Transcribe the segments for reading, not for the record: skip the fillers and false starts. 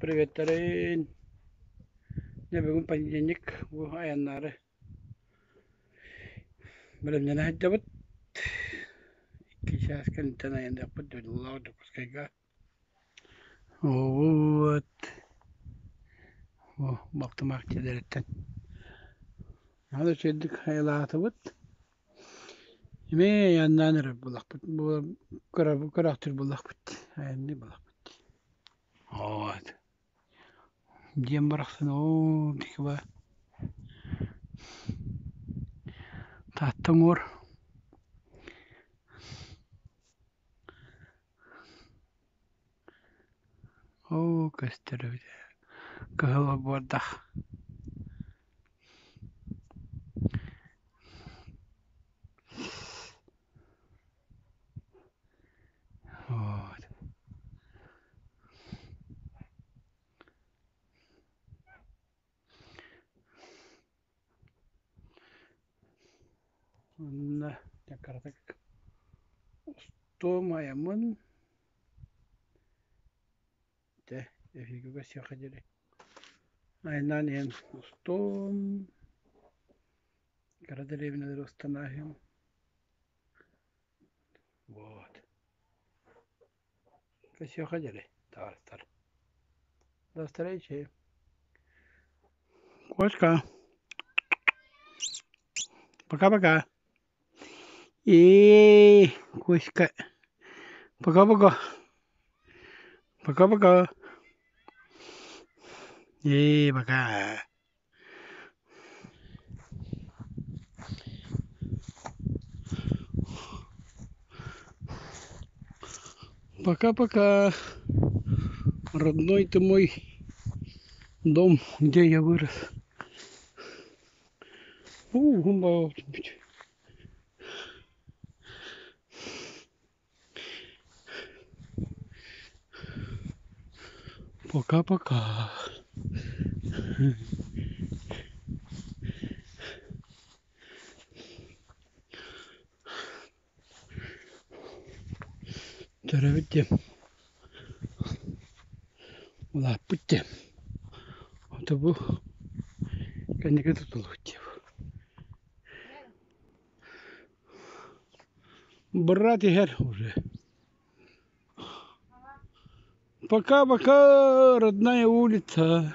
Приветтерин. Дьэ бүгүн понедельник бу айаннаары бэлэмнэнэ сылдьабыт. 2 чаас кэнниттэн айанныахпыт дойдулаах Дьокуускайга. Вот. Бу балтымаах дьиэлэриттэн. Наһаа да үчүгэйдик айылаатыбыт. Эмиэ айаннаан эрэр буоллахпыт. Бу көрөөхтүүр буоллахпыт. Айанныы буоллахпыт. Вот. Дьиэм барахсан оо тикиба Таатта уҥуор Оо көстөр эбит ээ кыһыл олбуордаах Вот. Онно кыратык устуом айаммын дьэ эһиги көрсүөххэ диэри айаннаан иһэн устуом кыра дэриэбинэлэри устан ааһыам вот Көрсүөххэ диэри табаарыстар. До встречи. Кошка. Пока-пока. И Кузька. Пока-пока. Пока-пока. И пока. Пока-пока, родной ты мой дом, где я вырос. Пока-пока. Төрөөбүт диэм, улааппыт диэм, ото бу кэнники тутуллубут диэм. Брат иһэр уже. Пока-пока, родная улица.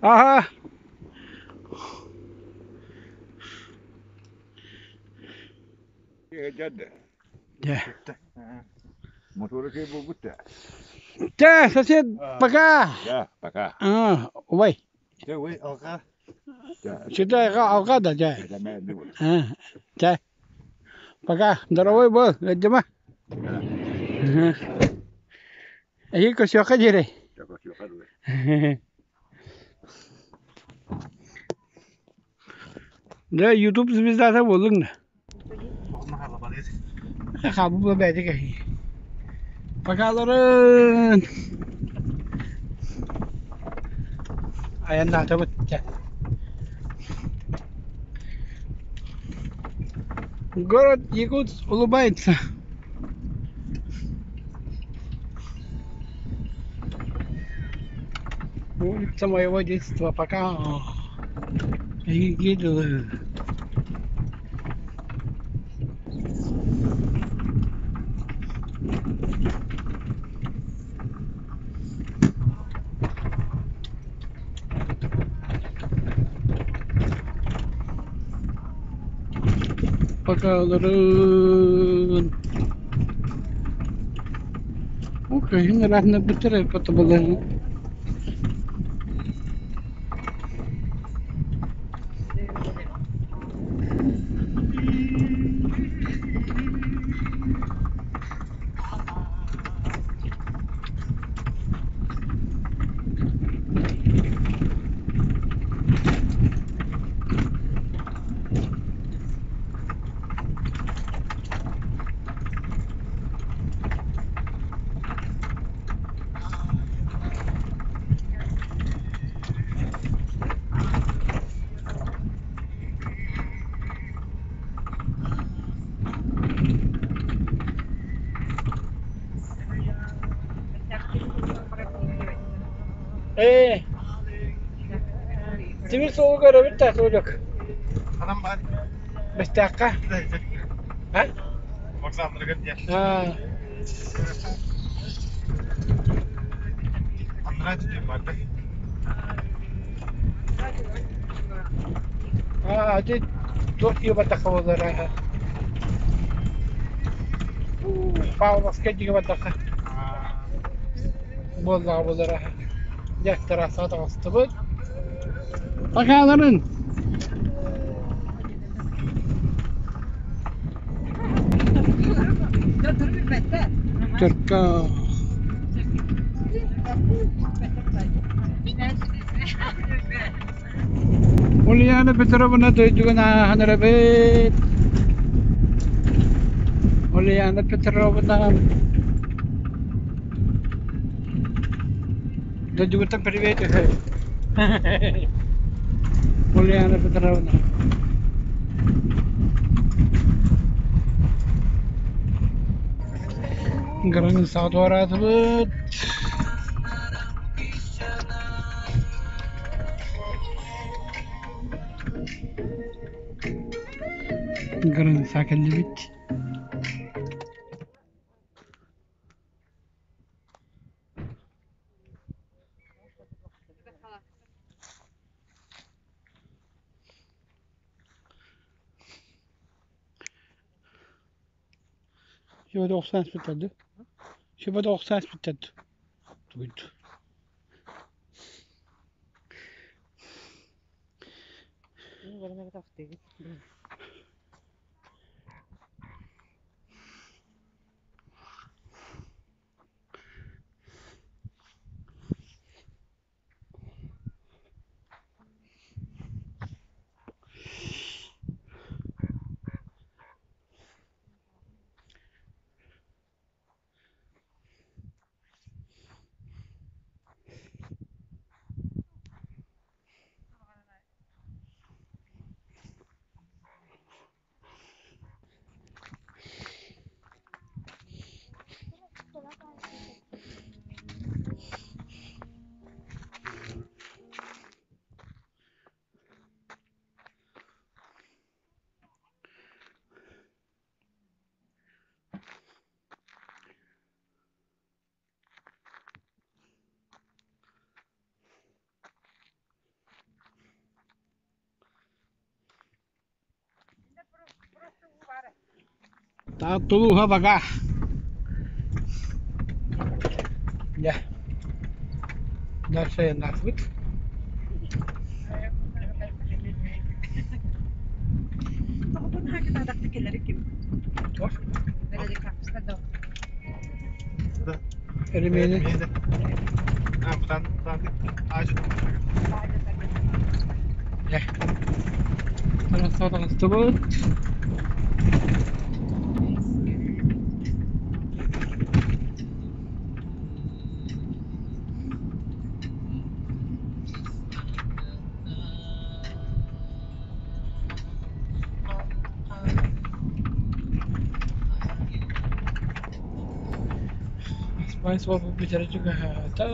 Ага. Дьэ. Мотору буолбут да. Чэ, сосед, пока. Да, пока. А, убай. Дьэ, ой, алға. Сюда алға да, дьэ. Чэ. Пока. Здоровой был, Видимо. Эһиги көрсүөххэ диэри. Дьэ, YouTube звездата буоллуҥ да. Хаалбыт бэйэтэ кэһии. Пока-ларын! Айаннаатыбыт дьэ. Город Якутск улыбается. Улица моего детства пока Пока-ларын. Украина разно бытыры потобылын. Ээ, тимир суолу көрөбүт да Толик. Ханан баар? Бэстээххэ. А? Вокзалларыгар диэн. Аа, Анараа түтүн барда. Аа, ити туох дии бардахха буоллар Павловскай дии бардахха буоллаҕа буоллар дьэ трассаҕа таҕыстыбыт. Пока-ларын! Төркө Ульяна Петровна дойдугун ааһан эрэбит. Ульяна Петровна дойдугуттан привет үһү. Ульяна Петровна. Границаҕа туораатыбыт. Граница кэллибит. Şurada 90 спитады. Şurada 90 спитады. Тугут. Тулууһа бага. Дьэ, дальше айаннаатыбыт. Erimeni. Дьэ, таҥастыбыт. Аспай суол бүтэрэ чугаһаата.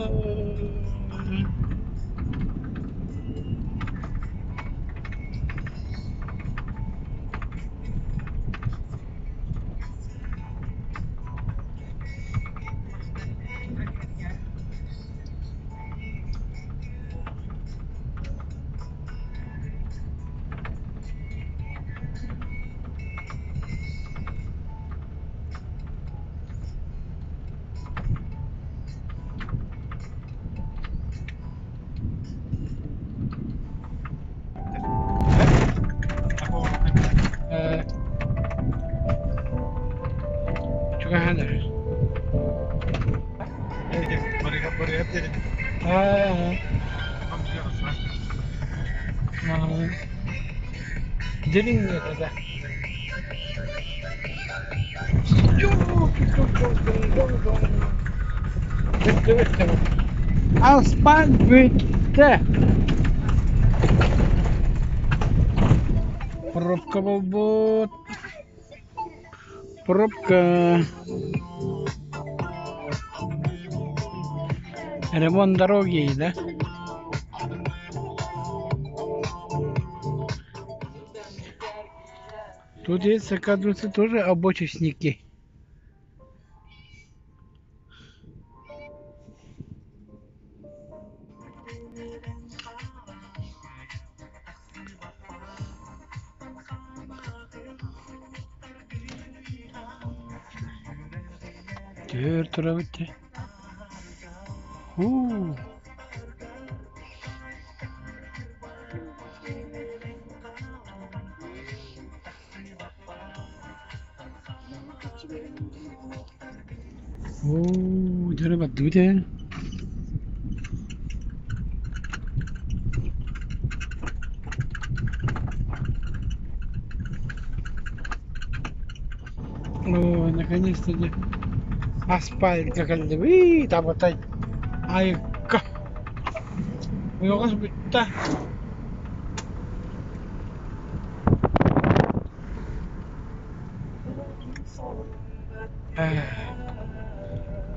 Чугаһаан эрэр. Аа, Дириҥ да. Бүттэ бүттэ. Аспан бүттэ. Пробка буолбут. Пробка. Ремонт дороги, да? Тут есть, оказывается, тоже обочечники. Түөр турабыт дии. Уу. Оо, дьэ бардыбыт ээ. Оо, наконец-то дьэ асфальтка кэллибит, абатай айыкка. Ойоҕос бүттэ.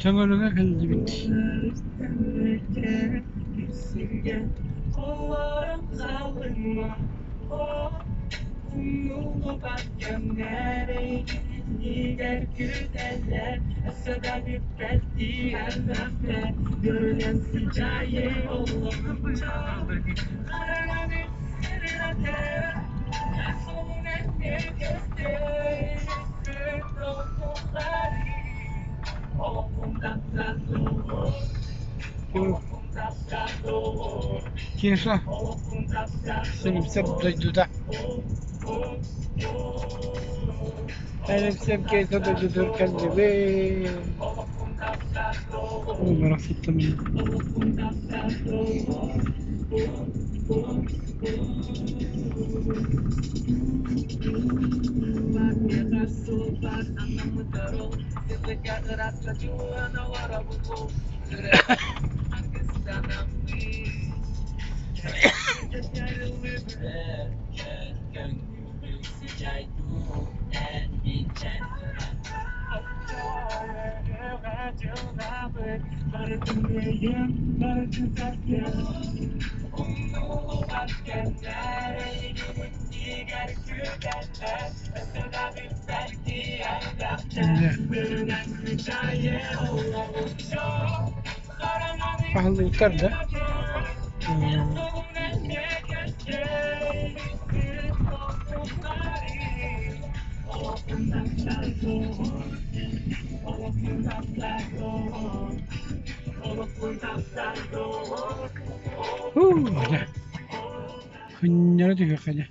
Төҥөрүгэ кэллибит. Кеша Силипсэп дойдута. Силипсэп Кеша дойдутугар кэллибит. Оо, барахсаттым. Аһыллыбыттар да? Дьэ, хынньара түһүөххэ дьэ.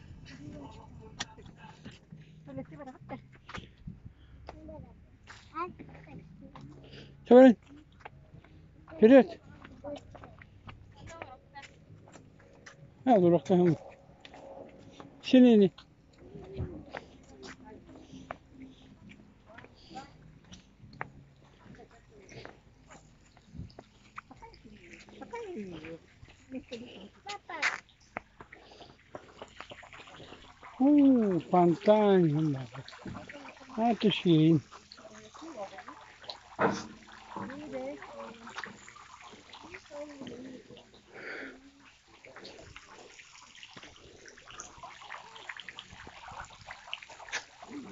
Чэ, Вперед! А, дуракка. Синини. Уу, фонтан. А, түшейін.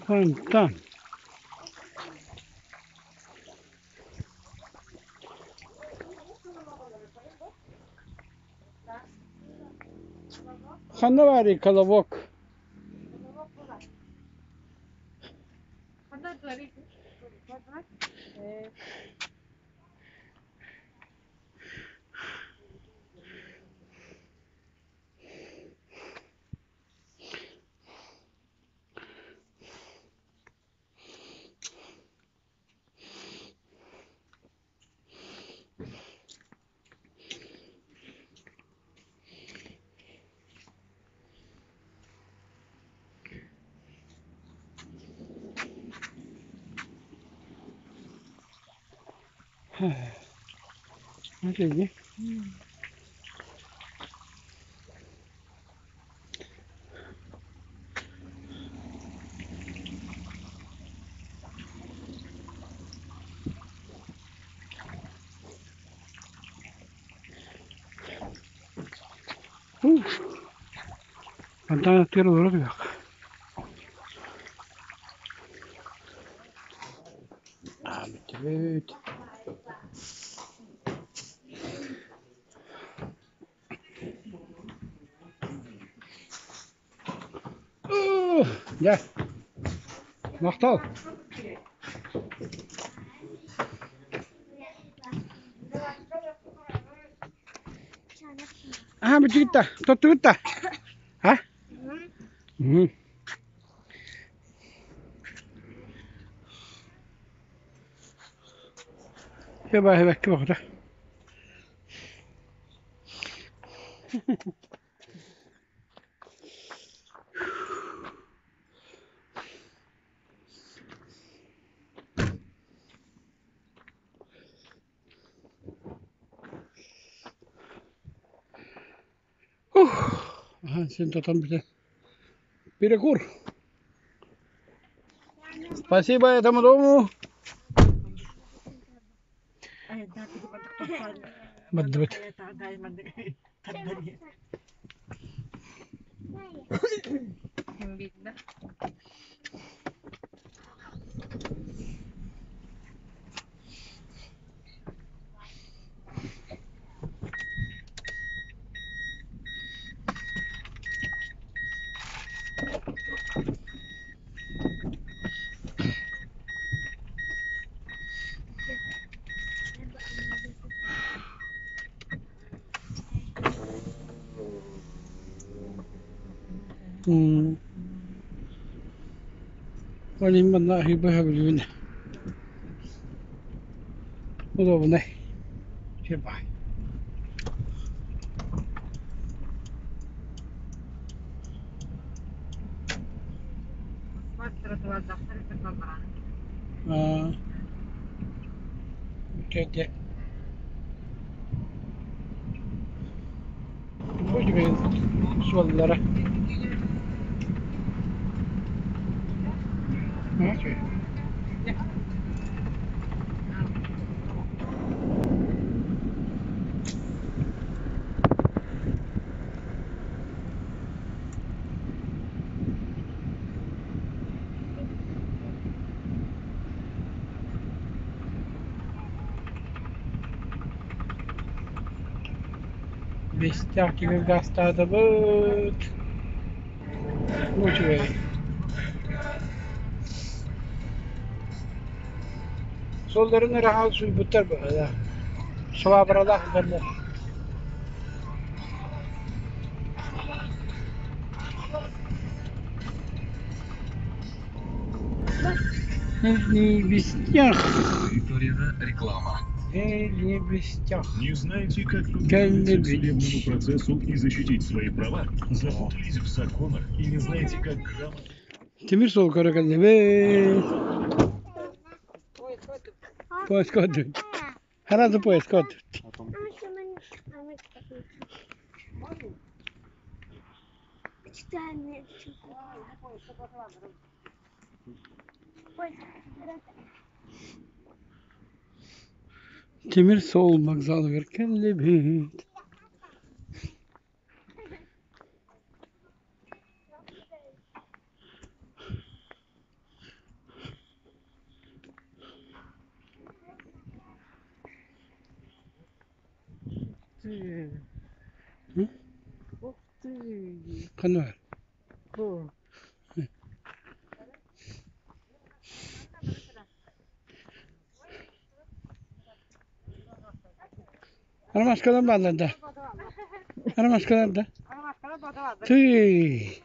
Фонтан. Ханна баарый колобок? Окей. Мантан аттыгар олоро түһүөх. Аа, бүттүбүт. Дьэ, махтал. Аа, бүтүгүт да, тоттугут да? А? Мм. Хебaa hebekki баҕата. Ух, син тотон бүтэ. Перекур. Спасибо этому дому. Бардыбыт. М. Ол иһин манна аһыы быһа билбин. Удобнай. Бай. Аа. Үчүгэй. Бу үчүгэй суоллара. Үчүгэй. Бэстээх тимир гаастаатыбыт. Бу үчүгэй. Суолларын ыраҕа сууйбуттар быһыылаах. Швабралаах дьоннор. Нижний Виктория реклама. Нижний Не знаете, как Кэллибит. подготовиться к судебному процессу и защитить свои права? Запутались в законах и не знаете, как грамотно... Тимир суол көрө кэллибит. Поезд көрдүбүт. Сразу поезд көрдүбүт. Тимир суол вокзалыгар кэллибит. Ханна Ромашкалар бааллар да? Ромашкалар да? Тыый.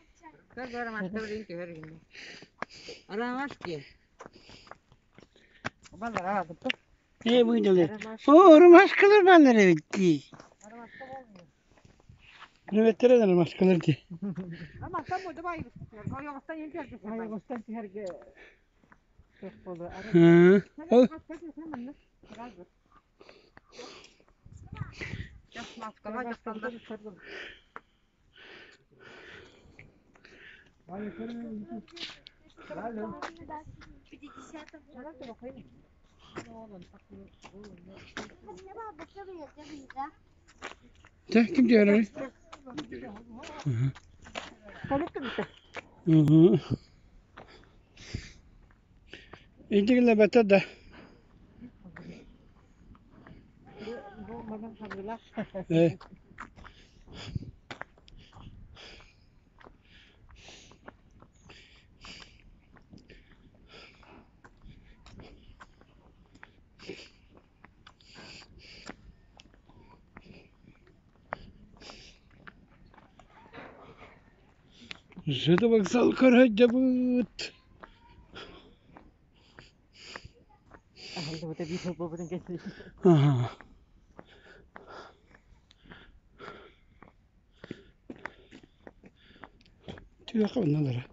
Ээ быйдылы. Оо, ромашкалар бааллар эбит дии. Nöbetlere de ромашкалар дии. Һы. Ол Чэ, ким түһэрий? Угу. Индигилэбэтэ да. Э. ЖД вокзал көрөйдөбүт. Ага. Түһүөххэ оннулара.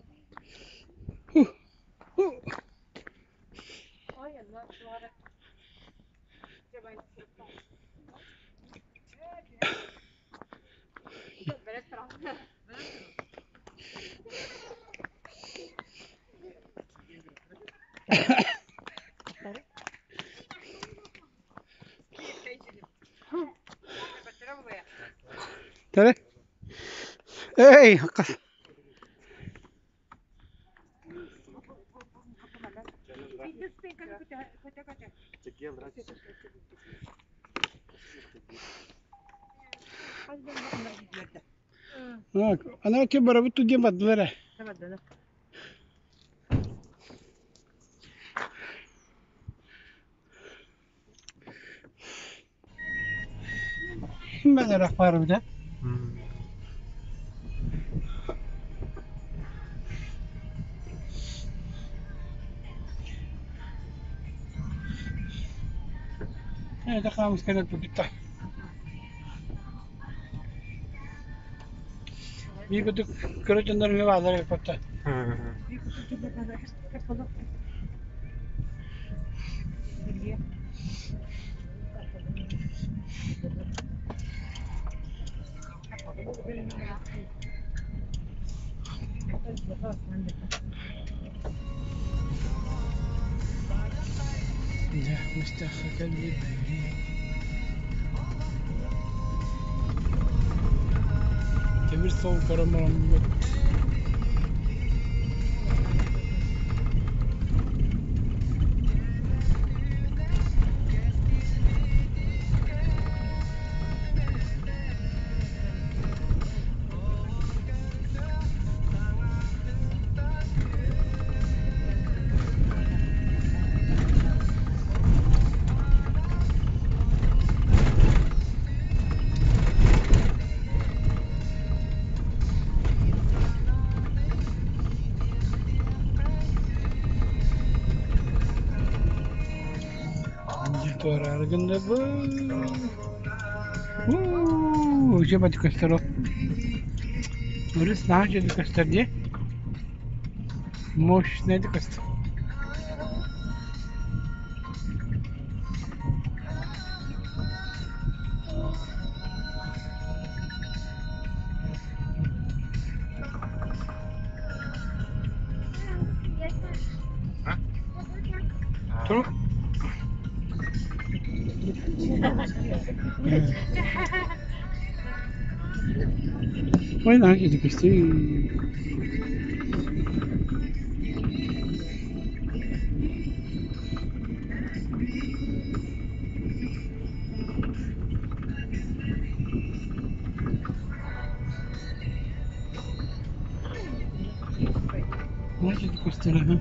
Тэри. Эй, Ана ким барабыт диэн бардылар ээ. Мен эрэх баар эбит ээ. Это хаамыска кэлбиппит Биир курдук көрө дьоннор эмиэ бааллар эбит Дьэ, мустахха кэлбит. Тимир суол көрөн бараммыт. Туораары гынныбыт. Уу, дьэ бати көстөр ол. Өрүс наһаа дьиэни көстөр дии. Мощный да көстөр. Тур. Ой, наһаа дьиэни көстүү. Наһаа дьиэни көстөр аһа.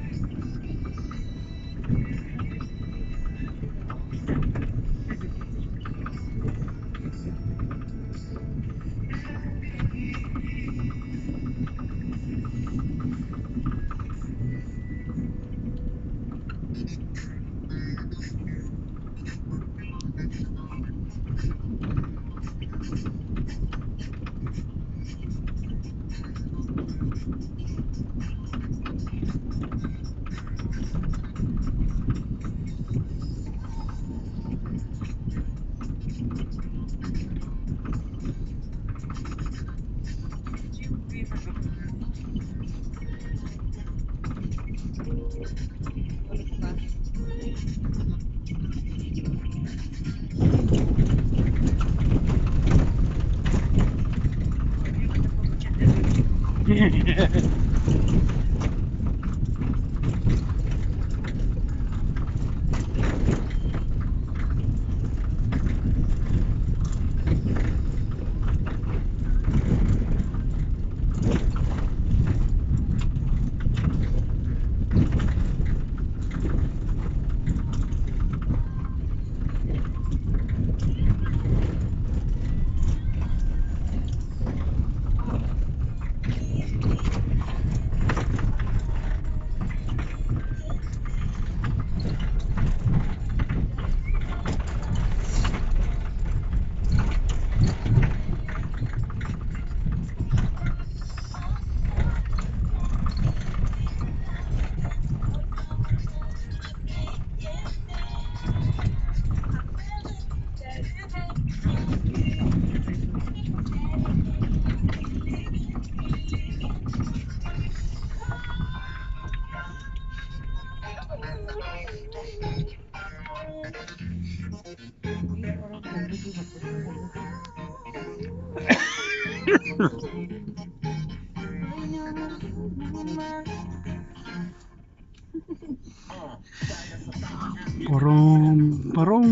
Паром, паром,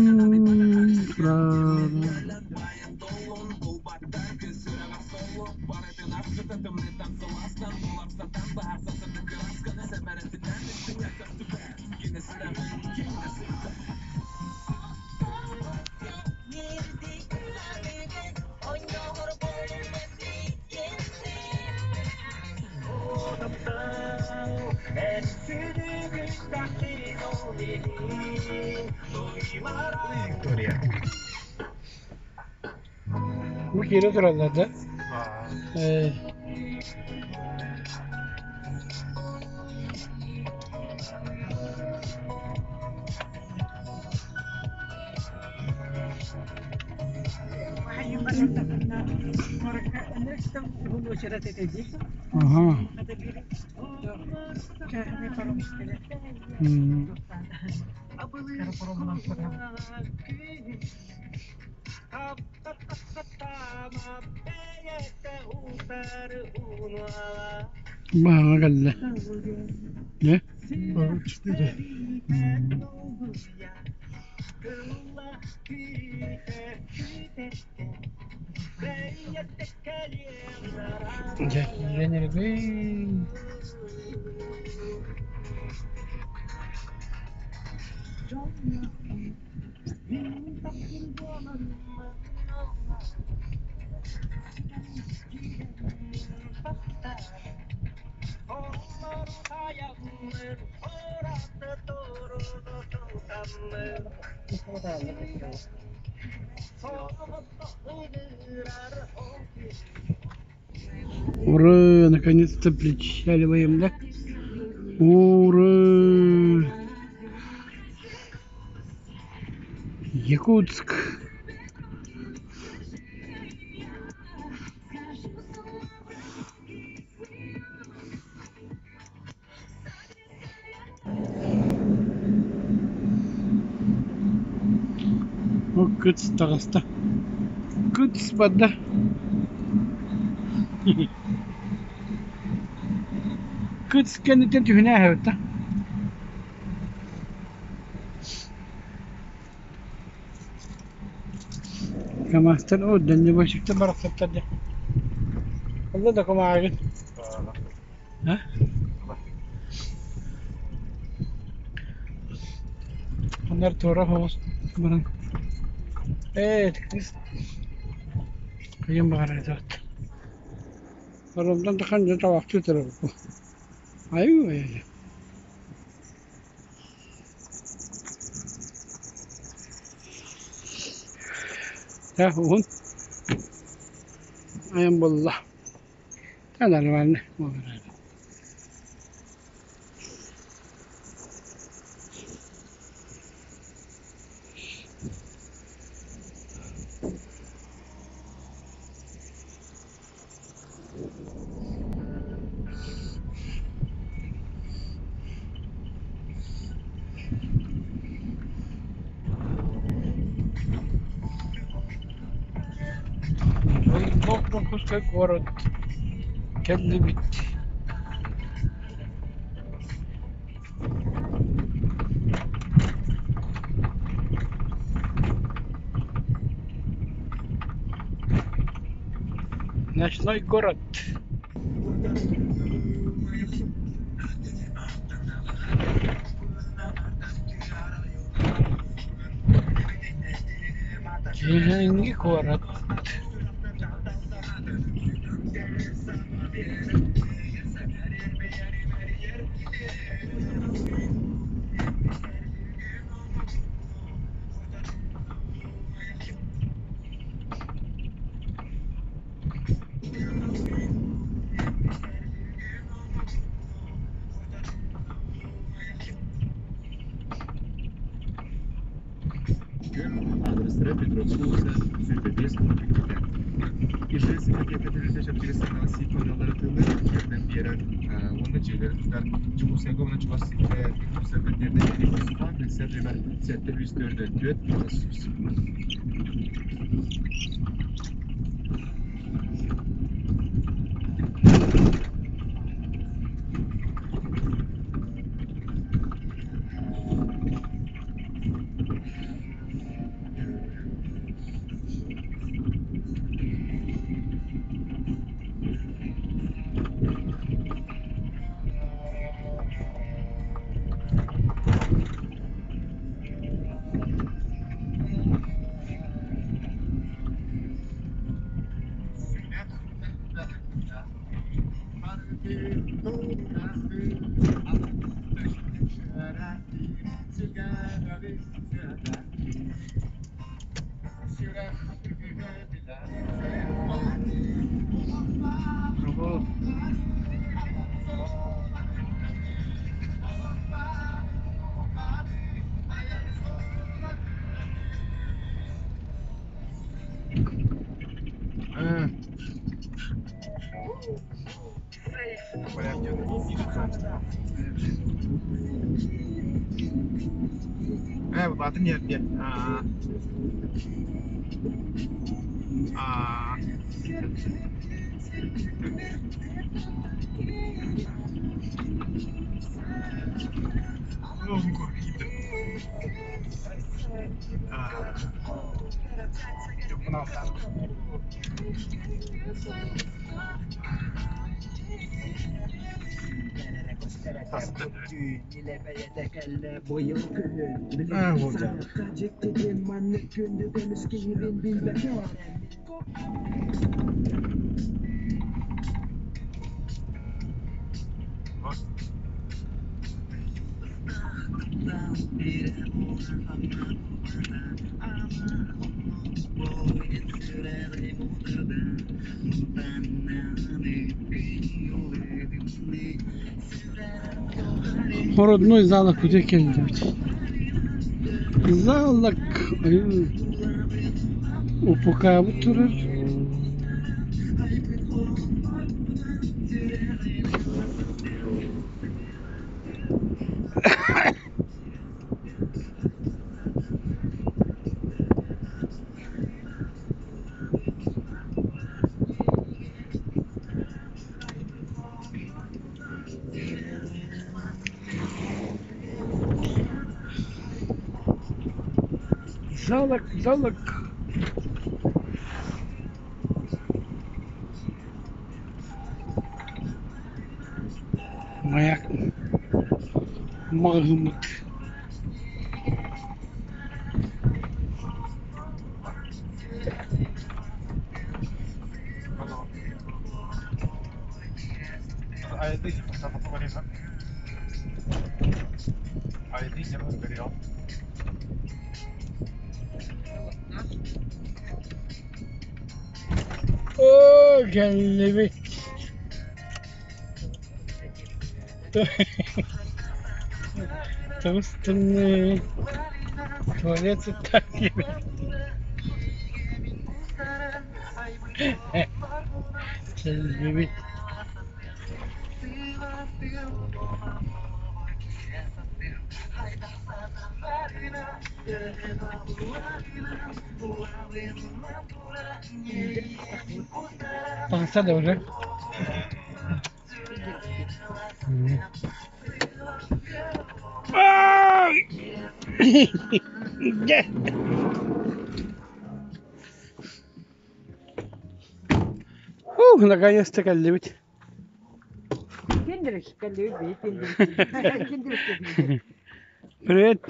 пра- Бу киирэ тураллар да? Э, Аха. М. Баһаҥа кэллэ. Дьэ? М. Дьэ, киирэн эрэбин. Ура, наконец-то причаливаем, да? Ура! Якутск. О, кыц таҕыста. Кыц барда. Кыц кэнниттэн түһүнэ ааһабыт да. Камазтан оо дальнобойщиктар барахсаттар дьэ. Онно да кумааҕыгын. А? Оннор туора соҕус баран ээ кыыс кыйын баҕарар этэ Паромтан тахсан дьэ табахтыы турар Айуу айа Дьэ уһун айан буолла. Нормально буолар. Дьокуускай куорат кэллибит. Ночной город. Киһиҥҥи куорат. Адрестара Петровская улица, 105 иккитэ. Ижевск ракета чэпчэки сииккэ тыылы биэрэр уонна дьиэлэри тутар Дьокуускайга уонна чугас сиргэ тиэрдэн Москва билсэр номер 7 3 4 4 100. Родной залог күтэ кэллибит. Залог УПК-быт турар. Залог, залог. Маяк маҕаһыыммыт. Оо, кэллибит. Тоҕус тымныы туалет сыттаах диэбит. Кэллибит. Таҕыста да уже. Дьэ. Фух, наконец-то кэллибит. Привет.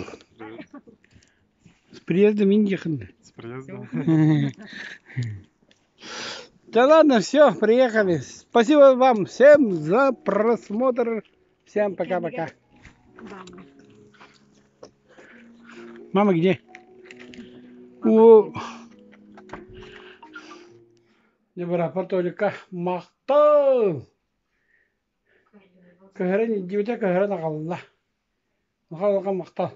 С приездом Индихан. С приездом. Да ладно, все, приехали. Спасибо вам всем за просмотр. Всем пока-пока. Мама где? О. Не бырапар Толика махтал. Көһөрөн илдьибитэ көһөрөн аҕалла. Махтал махтал.